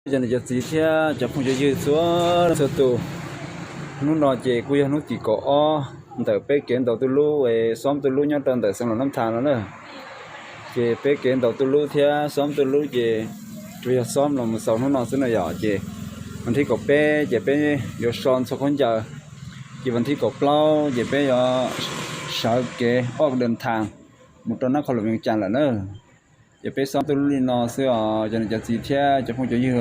Cov niam cov txiv thiab cov phooj cov ywg txhua leej txhua tus, hnub no ces kuj yog hnub tim kaum ob ntawm peb kev ntaus tuj lub es xoob tuj lub nyob rau ntawm xeev Luam Nab Tha no na. Ces peb kev ntaus tuj lub thiab xoob tuj lub ces tsuas yog xoob los mus xaus hnub no xwb no yom. Ces vas thib kaum peb ces peb yuav so ntxhua khaub ncaws, ces vas thib kaum plaub ces peb yuav sawv kev ob daws thas mus rau nab qhov luam Vees Cas lawm na. Ces peb xoob tuj lub li no xwb os cov niam cov txiv thiab cov phooj cov ywg.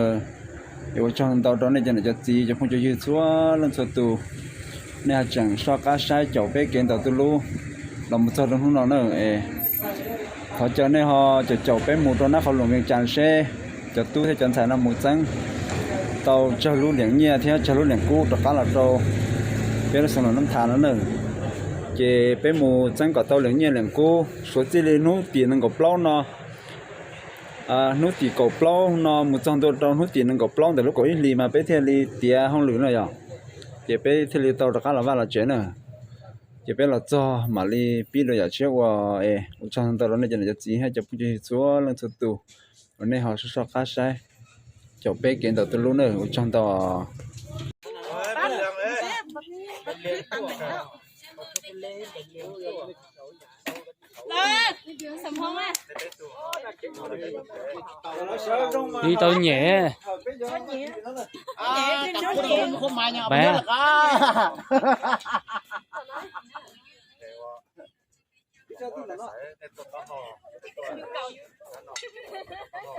Es ua tsaug ntau rau nej cov niam cov txiv cov phooj cov ywg txhua leej txhua tus, nej ho tseem soj qab saib caum peb kev ntaus tuj lub los mus txog rau hnub no na. Thov caw nej ho caum caum peb mus rau nab qhov luam Vees Cas seb cov tub thiab cov ntxhais no mus txeeb tau tsawg lub liam nyiaj thiab tsawg lub liam kub rov qab los rau peb lub xeev Luam Nab Tha no na. Ces peb mus txeeb kom tau liam nyiaj liam kub suav txij li hnub tim nees nkaum plaub no, hnub tim kaum plaub no mus txog ntua rau hnub tim nees nkaum plaub ntawm lub kaum ib hlis mas peb thiaj li tiav hauj lwm no yom. Ces peb thiaj li tau rov qab los vaj los tsev na. Ces peb los txog mam li pib rau yam tshiab ua. Es ua tsaug ntau rau nej cov niam cov txiv thiab cov phooj cov ywg txhua leej txhua tus uas nej ho soj soj qab saib caum peb kev ntaus tuj lub na. Ua tsaug ntau. Ib tau nyem.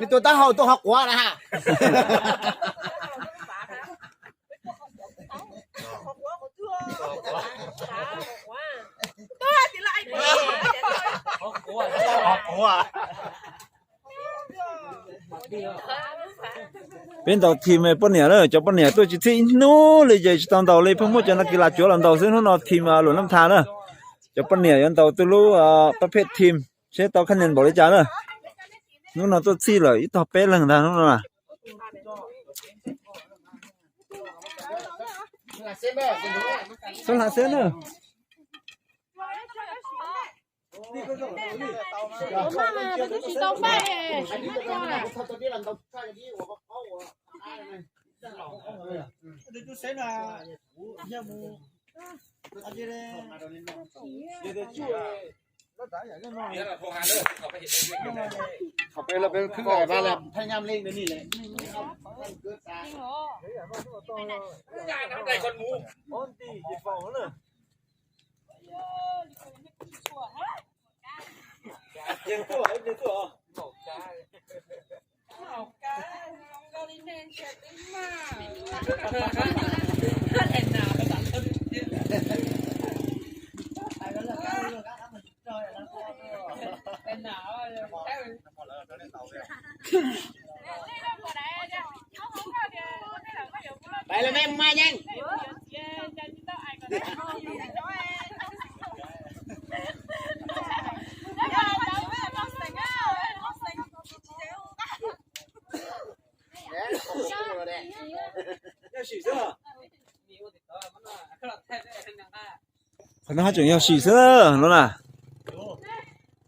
Mas nws tus taub hau tuaj qhov quav na. Peb ntaus thim poj niam na, cov poj niam tuaj tsis txhij ib hnub li ces tsis tau ntaus li, pheej muab cov no kis las cuav los ntaus xwb. Hnub no thim Luam Nab Tha na, cov poj niam yuav ntaus tuj lub pab phem thim seb tau khab nias npaum li cas na. Hnub no tuaj txhij lawm ib tog peb leeg ntag hnub no na. Xub hla xwb na. Qhov no tseem yog sim xwb no na.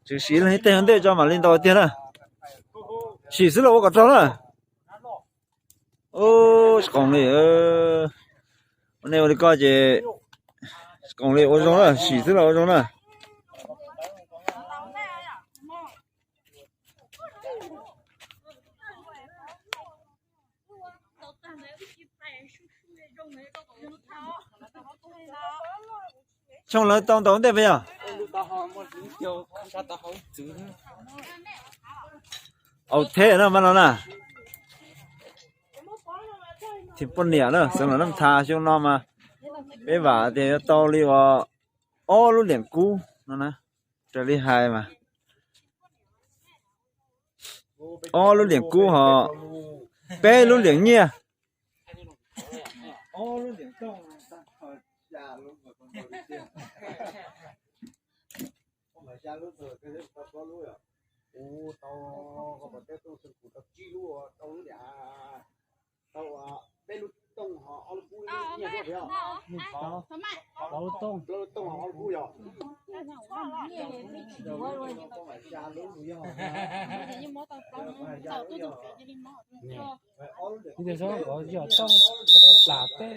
Tseem sim leej ib teg ua ntej tso mam li ntaus tiag na. Sim xwb los ua kom raug na. Ub, tsis qoos li. Ua nej ua li ko ces tsis qoos li, ua zoo na, sim xwb los ua zoo na. Tshooj lawv tau ntaus ntej peb yog? Au theb na mas no na. Thim poj niam na, xeev Luam Nab Tha xyoo no mas peb vam tias yuav tau li uas ob lub liam kub no na. Raws li hais mas ob lub liam kub ho peb lub liam nyiaj. Ib tug xob kom yog toj plam teb.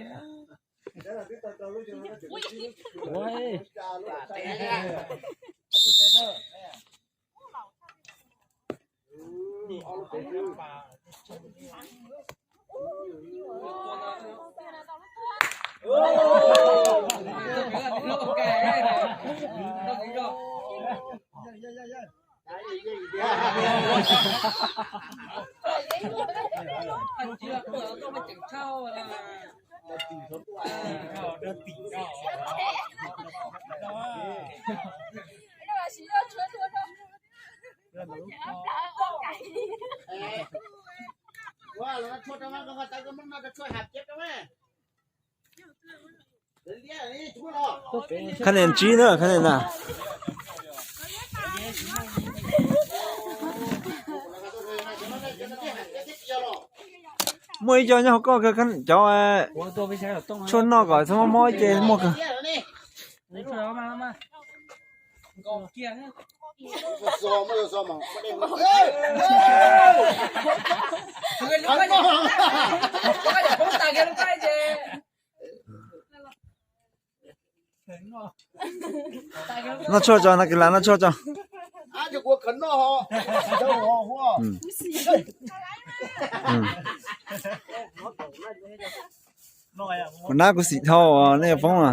Ua Khab niam ntsib na, khab niam na. Muaj ib co nyob hauv koj, cov tshuaj noj kom txhob mob mob ces muaj kawg. Noj tshuaj tso, noj kis las noj tshuaj tso. Kuv nab kuv xim dhau, nej yuav poob a.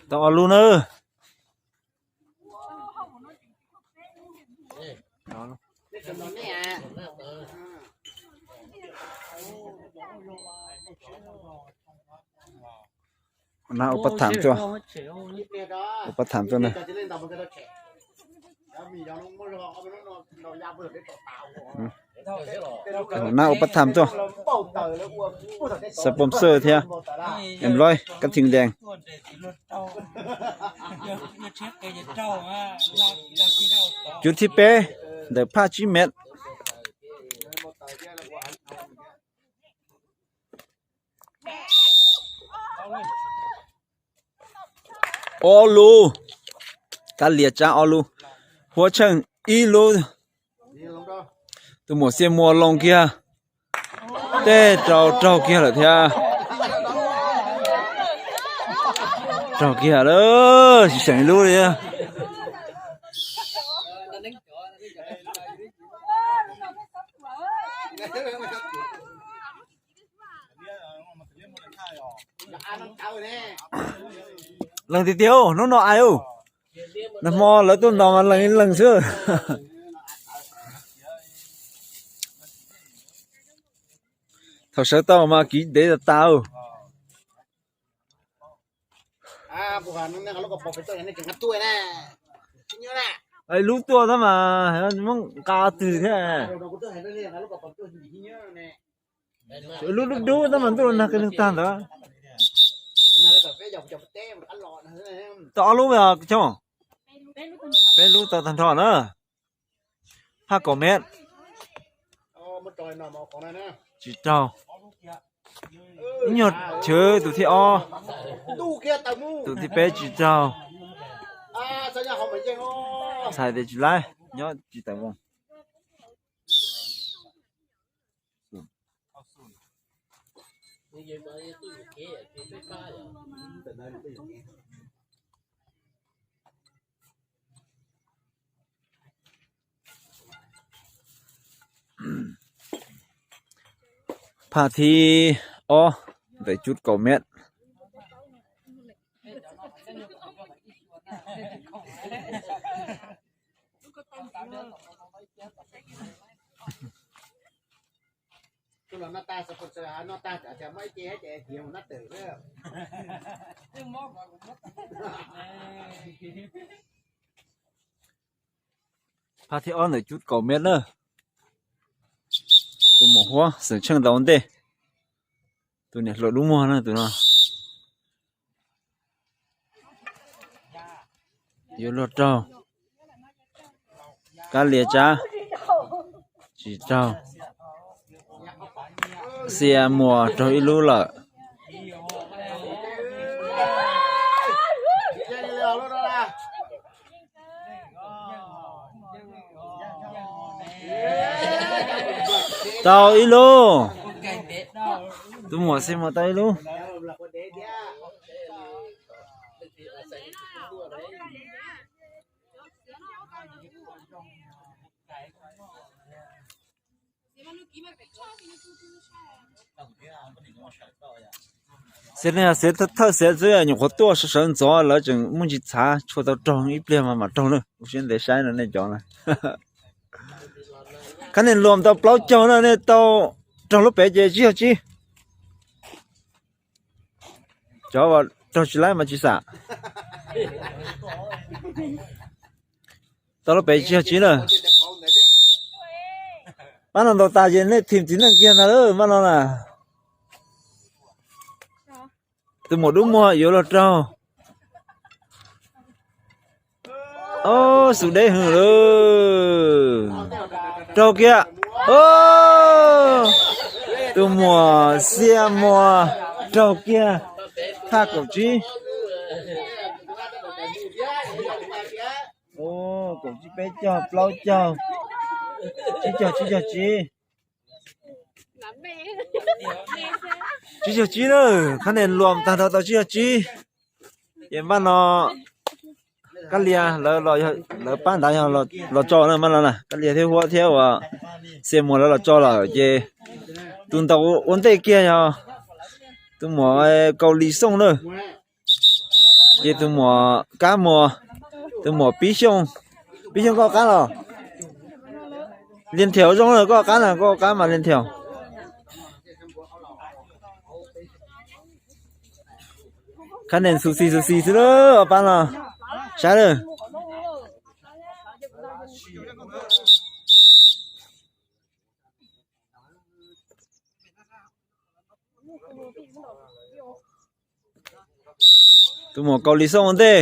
Tau ob lub na. Nab ua pab tham tuaj, ua pab tham tuaj na. Nab ua pab tham tuaj, sponsor thiab, em loj kab thim dees. Cuv thib peb ntawm phaj tsib mev. Ob lub, Kab Lias tsab ob lub, Huab Tsheej ib lub. Tus muam Xiaj Muas loo kiag, tej rau raug kiag lawm thiab. Raug kiag lawm, tsis seem ib lub li. Lees tiag tiag, hnub no ai, nag hmo lawv tuaj ntaus mas lees ib leeg xwb. Thaum sawv tau mas kiv dev tas tas. Lub tuaj tab mas muab nqa twg thiab. Lub dub dub tab mas ntuj los nag kiag neeg tag ntawd. Tau ob lub, Choo. Peb lub tau tag nrho na. Phaj kaum mev. Tsis raug. Ib nyuag chwv tus thib ob. Tus thib peb tsis raug. Txhais tias tsis laib, nyob tsis tawm voos. Phaj thib ob ntawm cub kaum mev. Phaj thib ob ntawm cub kaum mev na. Tus muam huab xeem tsheej tau ua ntej. Tus niam hluas dub muag na tus no. Yuav luag raug. Kab lia tsab. Tsis raug. Xia muas raug ib lub lawm. Tau ib lub. Tus muam xia muas tau ib lub. Xiav ne, xiav thawj xiav xwb, nyuam qhuav tuaj sawv sawv ntxov lawv tseem muaj ntsis txhav, tshua tau raug ib pliag mas mam raug na. Ua siab ntev saib no nej cov na. Khab niag luam tau plaub caug na, nej tau raug lub pem ces tsib caug tsib. Cov uas raug tsis laib mas tsis xam. Tau lub pem tsib caug tsib na. Pab no ntaus tas ces nej thim txiv neej kiag ntag lawm pab no na. Tus muam dub muag yuav luag raug. Ob, xus deb hwv lawm. Raug kiag. Tus muam xia muas raug kiag. Thaj kaum tsib. Kaum tsib, peb caug, plaub caug, tsib caug, tsib caug tsib. Tsib caug tsib na, khab niag luam tag nrho tau tsib caug tsib. Ces npaj no Kab Lia lawv pab ntawd yog los tso na, npaj no na Kab Lia thiab Huab thiab uas Xia Muas lawv los tso lawm ces tus ntaus ua ntej kiag yog tus muam Kaus Lis Xooj na. Ces tus muam Kab Muas, tus muam Pib Xyooj, Pib Xyooj koj qab los? Liag Nrhiaus zoo na, koj qab na, koj qab mas Liag Nrhiaus. Khab niag xu xis xu xis xwb lawm pab no. Saib lawm. Tus muam Kaus Lis Xooj ua ntej.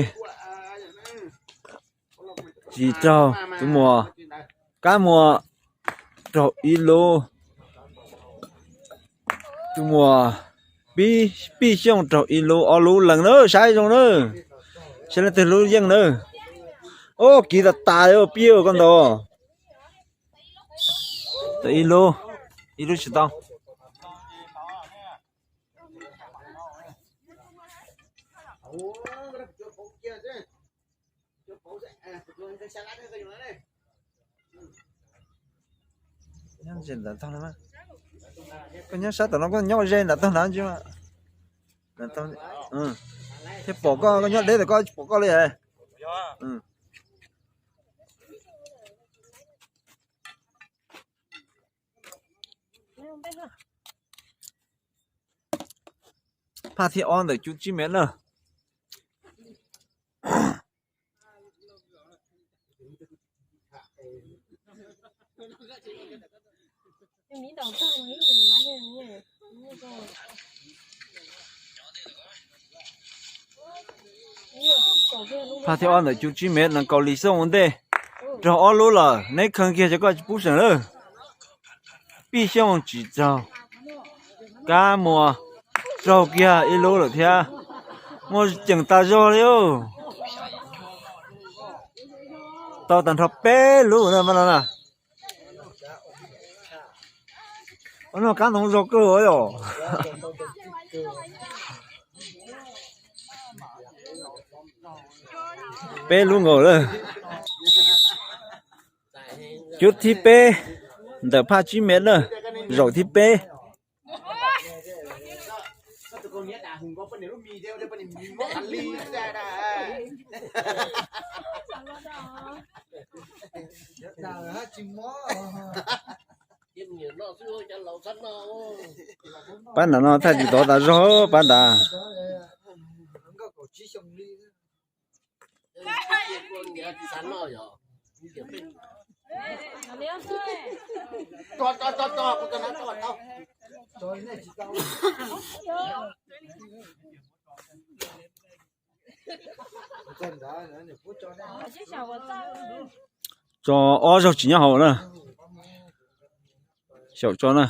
Tsis raug. Tus muam Kab Muas raug ib lub. Tus muam Pib, Pib Xyooj raug ib lub, ob lub lees na, saib zoo na. Saib leej twg lub yeej na. Ob, kiv tas tas li Pib koj ntaus. Tau ib lub, ib lub tsis tau. Nyob ze ntawm tog no, koj nyob sab tom no koj nyob ze ntawm tog ntawd ntsis mas. Thiaj pom koj, koj nyob deb tawm koj tsis pom koj li. Phaj thib ob ntawm cub tsib mev na. Phaj thib ob ntawm cub tsib mev nees nkaum li xyoo ua ntej, raug ob lub lawm, neb khaws kiag cov koj tsis pub seem lawm. Pij Xyooj tsis raug, Kab Muas raug kiag ib lub lawm thiab. Muaj ceem tas zog li. Tau tag nrho peb lub na mas no na. Ua no kab ntoo zog kawg yom. Peb lub nkaus lawm. Cub thib peb ntawm phaj tsib mev na, zaum thib peb. Pab nram no thaij tsis tau tas zog pab nrad. Tso ob zaug tsis nyob hauv na. Xyaum tso na,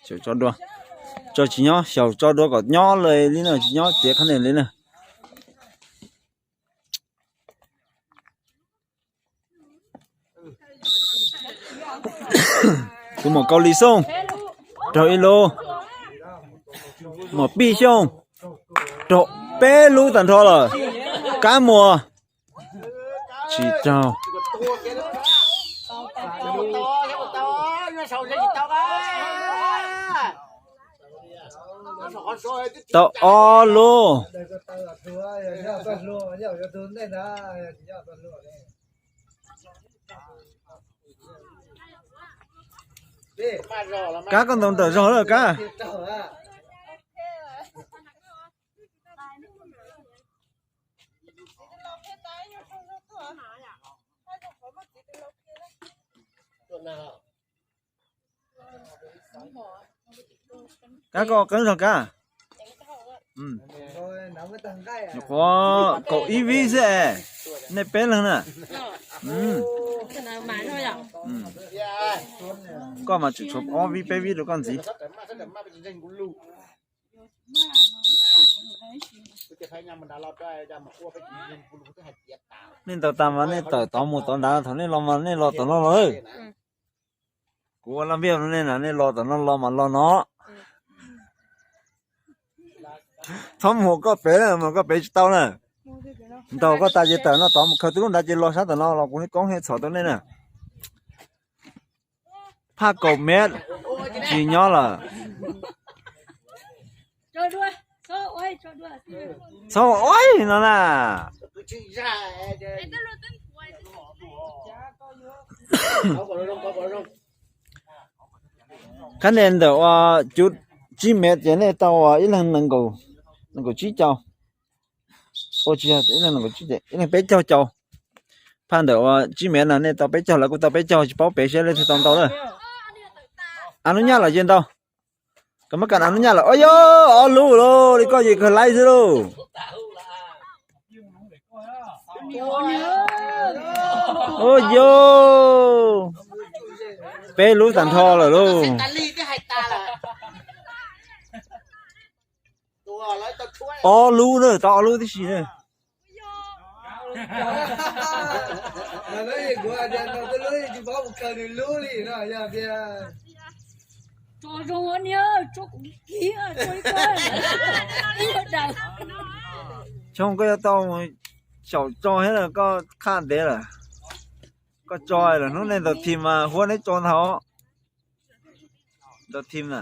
xyaum tso dua. Tso tsis nyob, xyaum tso dua kom nyob li na, tsis nyob txiav qhab ntej li na. Tus muam Kaus Lis Xyooj raug ib lub. Muam Pij Xyooj raug peb lub tag nrho lawm. Kab Muas tsis raug. Tau ob lub. Kab, koj ntaus ntawm zog lawm Kab. Kab, koj qeeb zog Kab. Nyuam qhuav kaum ib vib xwb es. Nej peb leeg na. Koj mas tseem tshuav ob vib peb vib rau koj ntxiv. Nej ntaus tas mas nej tawm tod mus tod nrad, thaum nej los mas nej los tom no los. Kuv ua laj viaj rau nej na, nej los tom no los mas los no. Txhob mus koj pem, mus koj pem tsis tau na. Ntaus koj tas ces tawm no tod mus khaws tus lub nrad ces los sab tom no los kuv koob hej txhom tau nej na. Phaj kaum mev tsis nyob lawm. Txhob ua no na. Qhab ntej ntawm ua cub tsib mev ces nej tau ua ib leeg nees nkaum tsib caug. Ua tsis yog ib leeg nees nkaum tsib, ib leeg peb caug caug. Phaj ntawm ua tsib mev no nej tau peb caug, lawv kuj tau peb caug, tsis paub pem seb leej twg tau ntau lawm. Av nub nyaj lawm ces ntau. Koj muab kam av nub nyaj lawm, o yog ob lub lauj, li koj ces kawg laib xwb lauj. O yog peb lub tag nrho lawm lauj. Ob lub na, tau ob lub tib si na. Choo, koj yuav tau xyaum tso thiab na, koj qhaj ntev lawm. Koj tso lawm hnub nej ntaus thim mas huab neb tso ntag. Ntaus thim na,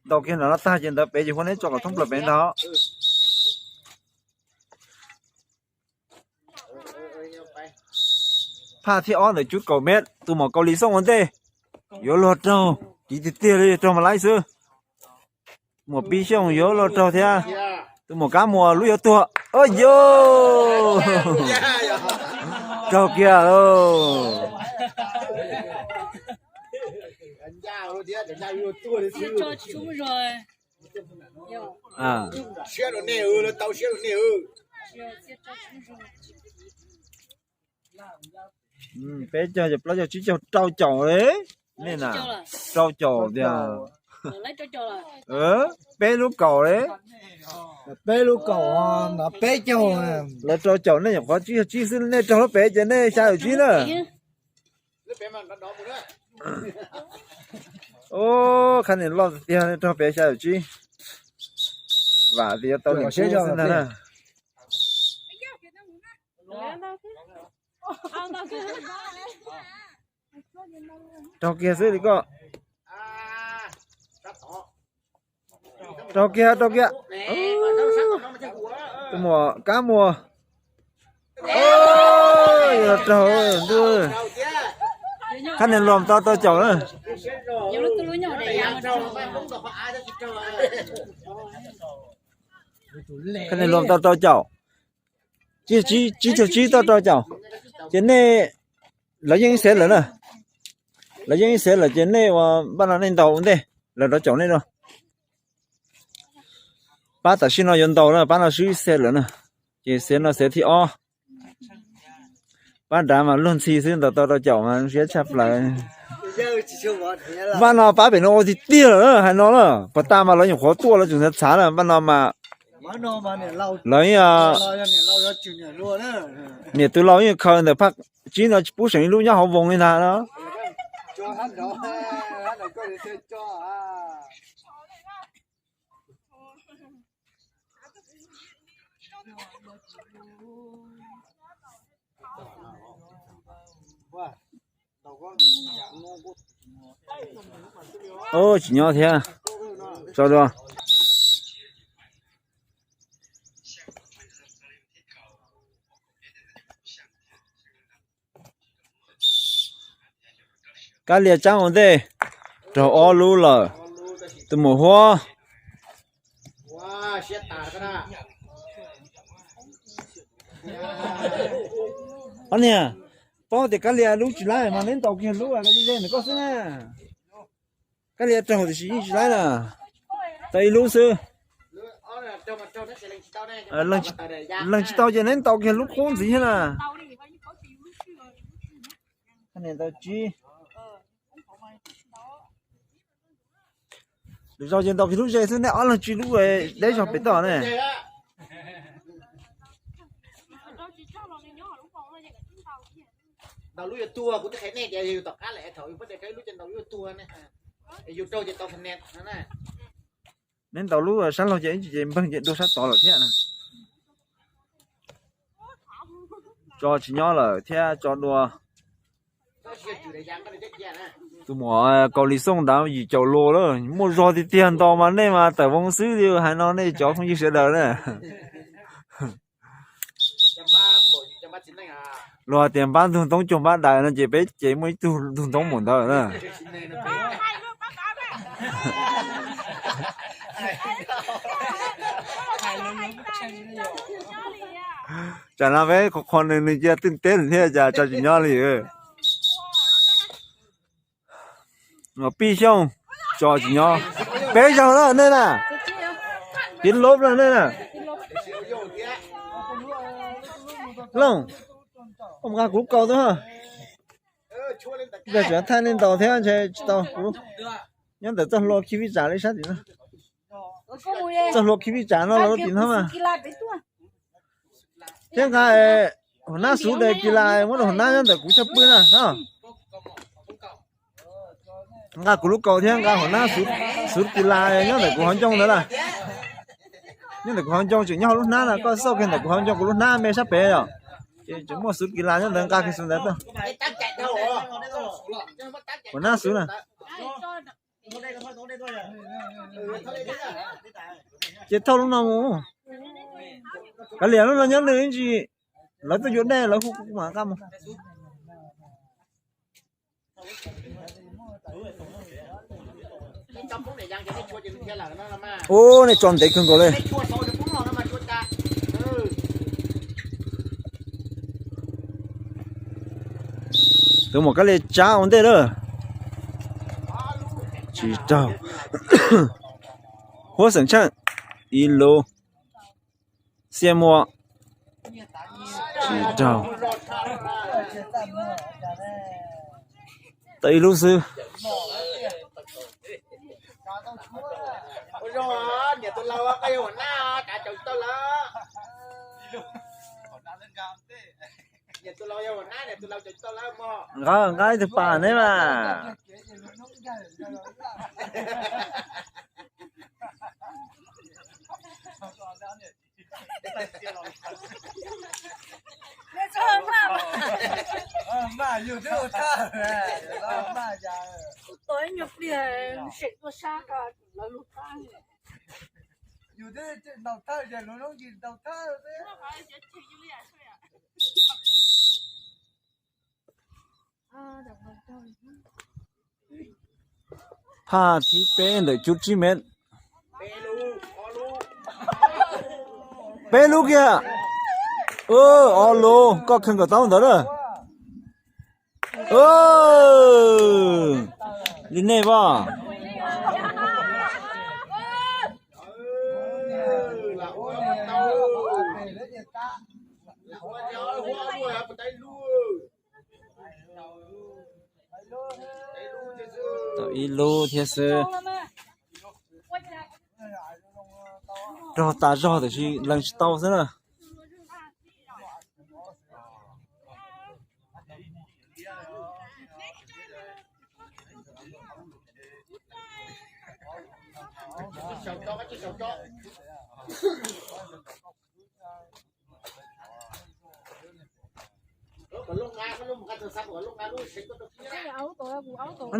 ntaus kiag nram no tag ces ntawd pem ces huab neb tso kom thoob plaws pem ntag. Phaj thib ob ntawm cub kaum mev, tus muam Kaus Lis Xyooj ua ntej. Yuav luag raug, kiv tiag tiag li, raug mas laib xwb. Muam Pij Xyooj yuav luag raug thiab. Tus muam Kab Muas lub yuav tuag. O yog, raug kiag lauj. Peb caug, plaub caug, tsib caug, rau caum li. Nej na, rau caum tiag. Peb lub kaum li. Peb lub kaum, peb caug. Lawv rau caum, nej nyuam qhuav tsib caug tsib xwb, nej raug lub pem ces nej xya caum tsib na. Khab niam loj tiag, nej raug pem xya caum tsib. Vam tias yuav tau niam kub xwb ntag na. Raug kiag xwb li koj. Raug kiag, raug kiag. Tus muam kab muag. Raug ntuj. Khab niam los tau rau caum na. Khab niam los tau rau caum. Tsib caug tsib tau rau caum. Ces nej, lawv yeej ib xev lawm na. Lawv yeej ib xev lawm ces nej ua npaj no nej ntaus ua ntej, lawv rov caum nej dua. Pab tam sim no yuav ntaus na, pab no swb ib xev lawm na. Ces xev no xev thib ob. Pab nrad mas luag ntxhi xwb, ntaus tau rau caum mas siab tshaj plaws. Npaj no pab pem no ua tiag tiag lawm hais no na, puas tas mas lawv nyuam qhuav tuaj lawv tseem txhav txhav na, npaj no mas lawv niam tus laus yeej khaws ntawm phaj tsib no tsis pub seem ib lub nyob hauv voos li ntag no. Tsis nyob thiab. Tso dua. Kab Lias tsaab ua ntej, raug ob lub lawm. Tus muam Huab. Ob niag, paub tias Kab Lias lub tsis laib mas neb ntaus kiag lub ze ntawm koj xwb na. Kab Lias raug tiam sis yeej tsis laib na. Tau ib lub xwb. Leej tsis tau ces neb ntaus kiag lub qub ntxiv thiab na. Lwm zaus ces ntaus kiag lub ze xwb, nej ob leeg tswj lub deb zog pem toj ne. Ntaus lub yuav tuag, kuv twb qhia nej tias yog yus tom qab lawm thaum yus pab de lub ces ntaus lub yuav tuag ne. Yus raug ces tau thab ne no na. Neb ntaus lub sab laug ces ib ntsis ces npeeg ces dua sab tod lawm thiab na. Tso tsis nyob lawm thiab tso dua. Tus muam Kaus Lis Xooj nrad yim caum lus lawm, muaj zog tiag tiag ntaus mas nej mas tawm voos xwb li hais no nej cov phooj ywg sawv daws na. Luag hais tias npab ntug ntoob cuag npab dais no ces peb ces muaj ib tug ntug ntoob npaum ntawd na. Tsam no peb qhov qhov nws nws cia twj teb thiab cas tso tsis nyob li. Pij Xyooj, tso tsis nyob. Peb zaug na nej na. Tiv lub na nej na. Looj, koj mus nqa kuv lub kaus tuaj. Ntawd tseem thaij nej ntaus thiab ntshe tsis tau. Nyob ntawm txoj hlua khib vij tsam li sab tim no. Txoj hlua khib vij tsam no los tim no mas. Thiab nqa hua nab xuv daim kis las muab rau hua nab nyob ntawm kuv cog pw na. Nqa kuv lub kaus thiab nqa hua nab xuv kis las nyob ntawm kuv hauv ncoo ntawd na. Nyob ntawm kuv hauv ncoo tseem nyob hauv lub hnab na, koj xauj kiag ntawm kuv hauv ncoo kuv lub hnab me sab pem os. Ces tseem muaj xuv kis las nyob ntawd, nqa kiag xuv ntawd tuaj. Hua nab xuv na. Ces thauj lub no mus. Kav liam lub no nyob nws ib ntsis, lawv tuaj yuav dej lawv hu kuv mam nqa mus. Ub, nej tso ntev kawg nkaus li. Tus muam Kab Lia tsab ua ntej lawm. Tsis raug. Huab Xeem Tsheej, ib lub. Xiaj Muas, tsis raug. Tau ib lub xwb. Nqa, nqa ib tug pas neb mas. Kuv tos ib nyuag pliag sem tuaj sab ko lawv lub qab. Yus twb ntaus thawj ces lub hnub yus ntaus thawj xwb. Phaj thib peb ntawm cuv tsib mev. Peb lub kiag. Ob lub, koj kheej kom tau ntawd na. Li nej pom. Tau ib lub thiab xwb. Raug tas zog tiam sis lees tsis tau xwb na.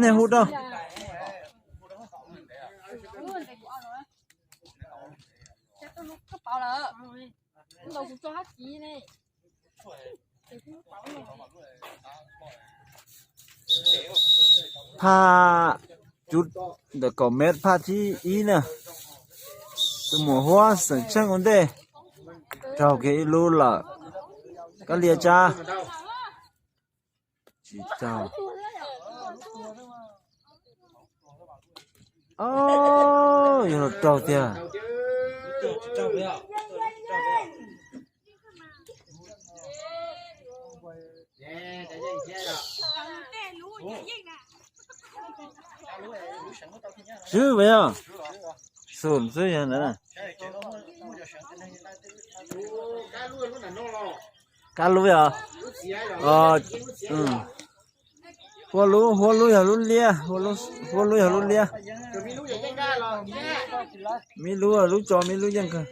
Nej hu rau. Phaj cuv ntawm kaum mev, phaj thib ib na. Tus muam Huab Xeem Tsheej ua ntej, raug kiag ib lub lawm. Kab Lia Tsab, tsis raug. Yog los raug tiag. Swb vas yog, xum xwb yog ntawd na. Kab lub yog, huab lub, huab lub yog lub liab, huab lub yog lub liab. Me lub, lub tso me lub yeej kawg.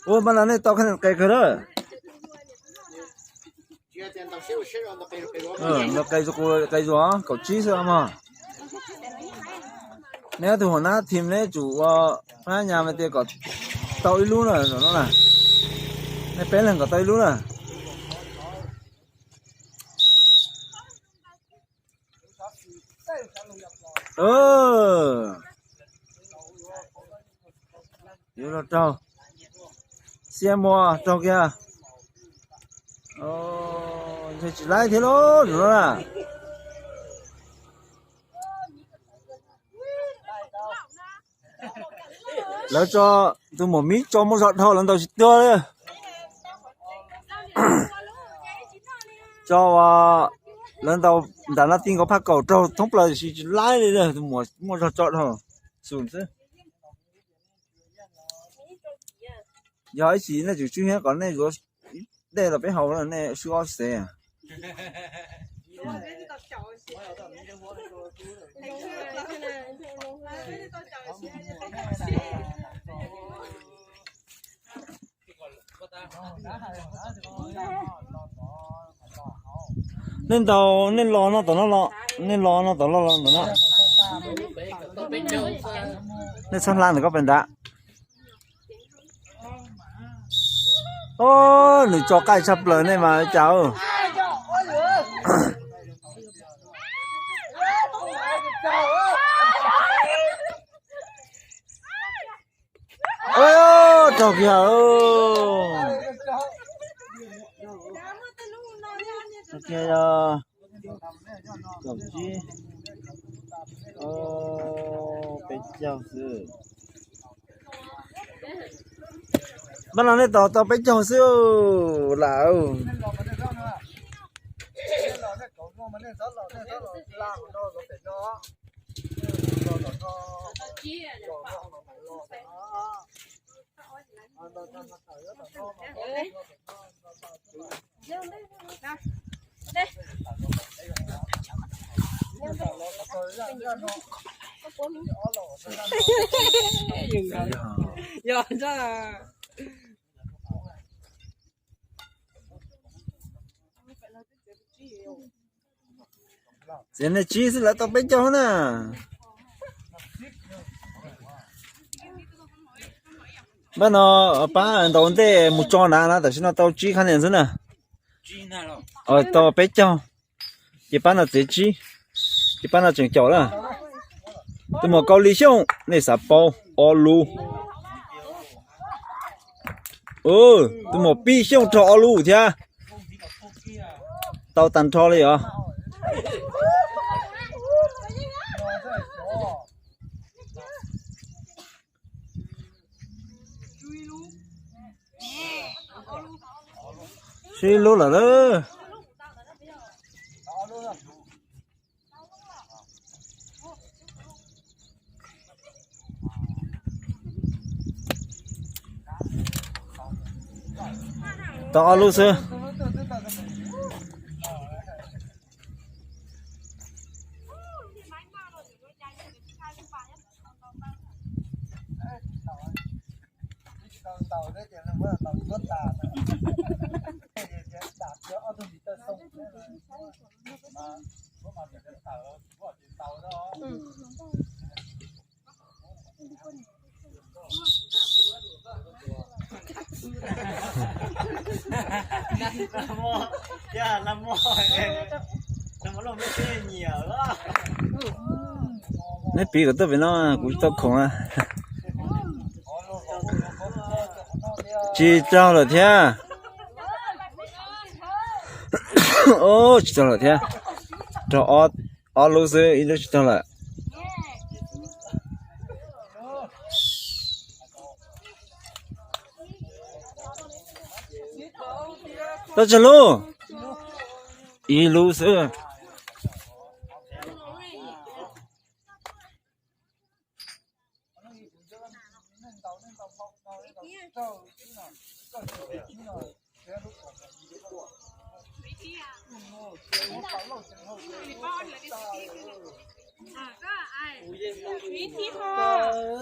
Ua mas los nej tau kheej qes kawg lawm. Ntaus qe, qe zuag kaum tsib xwb mog. Neb ob tug hua nab thim neb tsum ua phab nyas mas tias kom tau ib lub na, nej peb leeg kom tau ib lub na. Yuav los raug, Xia Muas raug kiag. Ntshe tsis laib thiab lauj, no na. Lawv tso, tus muam Mib tso muaj zog dhau lawv ntaus tsis tuag li. Tso, lawv ntaus nram na ti nkaus phaj kaum raug thoob plaws tiam sis tsis laib li, tus muam muaj zog tso dhau, xum xwb. Yog ib sim nej tseem swb hiab kom nej yuav ib dej los peb haus, nej swb ob xev. Nej ntaus, nej los no tom no los, nej los no tom no los ntawm no. Nej txhob hla ntawm ko pem nrad. Nws tso qaij tshaj plaws nej mas cas. Raug kiag. Yog kaum tsib, peb caug xwb. Npaj no nej tau tau peb caug xwb lawm. Txiav nej tsib xwb lawv tau peb caug na. Npaj no pab ntaus ntej mus tso na na, tam sim no tau tsib khab nias xwb na. Tau peb caug, ces pab no txiav tsib, ces pab no tseem caum na. Tus muam Kaus Lis Xyooj nej xav paub ob lub. Tus muam Pij Xyooj raug ob lub thiab. Tau tag nrho li os. Sib lub lawm lawm. Tau ob lub xwb. Neb piv kom tuaj pem no, kuv tsis tau khoom na. Tsis raug lawm thiab. Tsis raug lawm thiab. Raug ob lub xwb, ib lub tsis raug lawm. Tau tsawg lub? Ib lub xwb.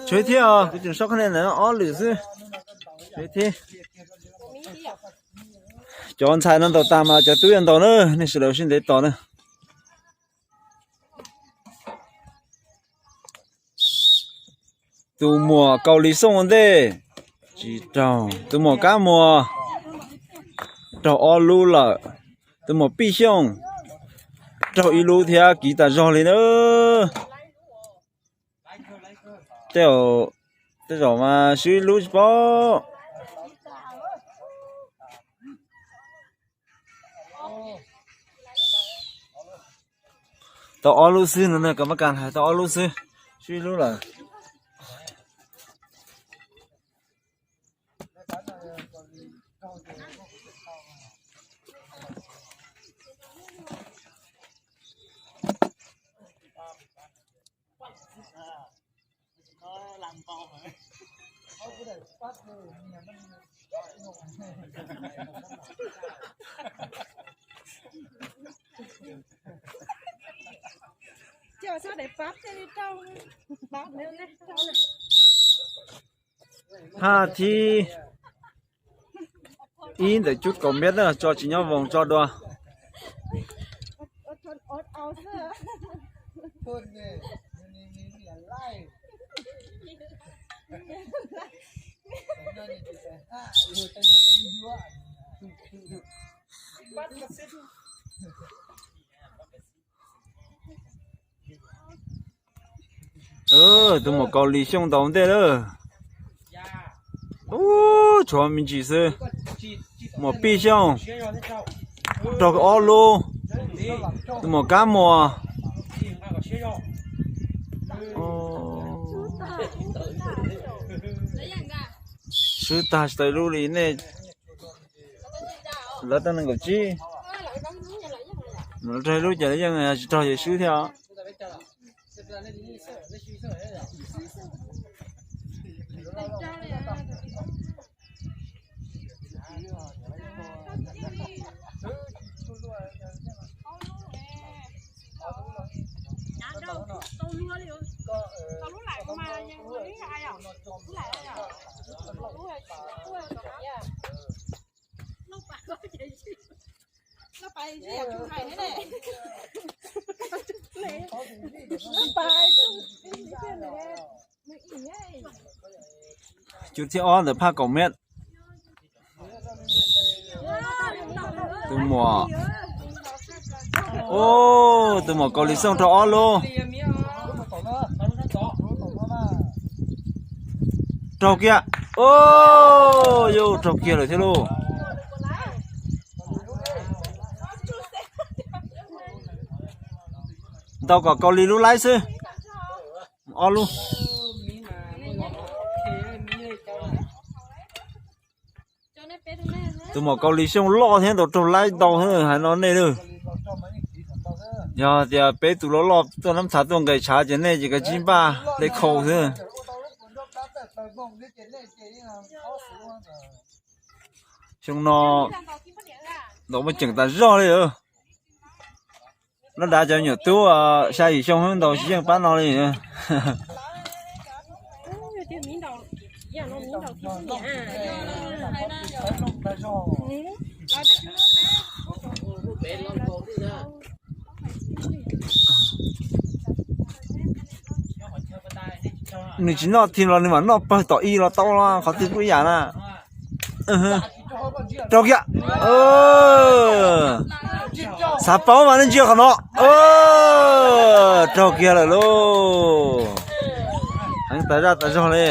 Tshuav thiab os, kuv tseem soj khab nias ntawm no ob lwm xwb. Tshuav thiab. Cov ntxhais no ntaus tas mas cov tub yuav ntaus na, nej sawv daws sib ntev tos na. Tus muam Kaus Lis Xyooj ua ntej, tsis raug. Tus muam Kab Muas raug ob lub lawm. Tus muam Pij Xyooj raug ib lub thiab, kiv tas zog li na. Tej, tej zaum mas swb ib lub tsis paub. Tau ob lub xwb no, kom mab kas hais tau ob lub xwb, swb ib lub lawm. Phaj thib ib ntawm cuaj kaum mev na, tso tsis nyob voos tso dua. Tus muam Kaus Lis Xyooj ntaus ntej lawm. Ub, tshuav me ntsis xwb. Muam Pij Xyooj raug ob lub. Tus muam Kab Muas. Swb tag tsis tau lub li nej. Lawv tau nees nkaum tsib. Lawv raug ib lub ces lawv yeej, tsis raug ces swb thiab os. Cub thib ob ntawm phaj kaum mev. Tus muam, tus muam Kaus Lis Xyooj raug ob lub. Raug kiag. Yus raug kiag lawm thiab lauj. Ntaus kom Kaus Lis lub laib xwb. Ob lub. Tus muam Kaus Lis Xyooj loj thiab ntaus raug laib ntau thiab hais no nej lawm. Yog tias peb tus loj loj tuaj nab txhav tuaj nqes tshav ces nej ces kav tsij npaj hle khau xwb. Xyoo no ntaus muaj ceem tas zog li. Loj dav cov nyuam tub xya yim xyoo ntaus tsis yeej pab no li. Nws tsis noj thim los nws mam noj pawg tom ib los tau, qhov twg kuj ib yam na. Raug kiag. Xav paub mas nej ntsia qhov no. Raug kiag lawm lauj. Heev tas zaj tas zog li.